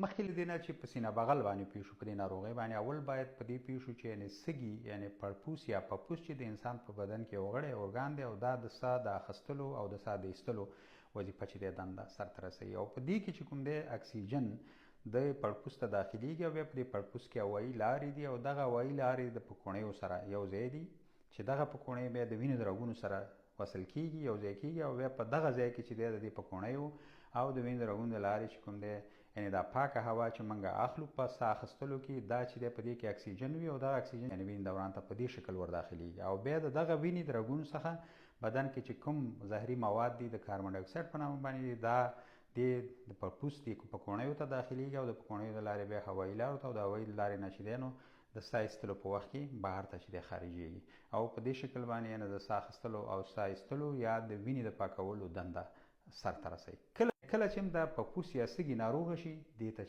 مخکې له دې نه چې په سینه بغل باندې پوه شو، په دې ناروغۍ باندې اول باید په دې پوه شو چې یعنې سږي یعنې پړپوس یا پپوس چې د انسان په بدن کې یو غړی ارګان دی او دا د ساه د اخیستلو او د ساه د ایستلو وظیفه چې دی دنده سرته رسوي او په دې کې چې کوم دی اکسیجن د پړپوس ته داخلیږي او بیا په دې پړپوس کې هوایي لارې دي او دغه هوایي لارې د پکوڼیو سره یو ځای دي چې دغه پکوڼۍ بیا د وینې د رګونو سره وصل کیږي، یو ځای کیږي او بیا په دغه ځای کې چې دی د دې پکوڼیو او د وینې د رګونو د لارې چې کوم دی یعنې دا پاکه هوا چې موږ اخلو په ساه اخیستلو کې دا چې دی په دې کې اکسیجن وي او دغه اکسیجن یعنې وینې دوران ته په دې شکل ورداخلیږي او بیا د دغه وینې د رګونو څخه بدن کې چې کوم زهري مواد دي د کاربن ډای اکساید په نامه باندې دي دا دې د پپوس دې پکوڼیو ته داخلیږي او د پکوڼیو د لارې بیا هوایي لارو ته او د هوایي لارې نه چې دی نو د ساه ایستلو په وخت کې بهر ته چې دی خارجېږي او په دې شکل باندې یعنې د ساه اخیستلو او ساه ایستلو یا د وینې د پاکولو دنده سرته رسوي. کله کله چې هم دا پپوس یا سږي ناروغه شي دې ته چې.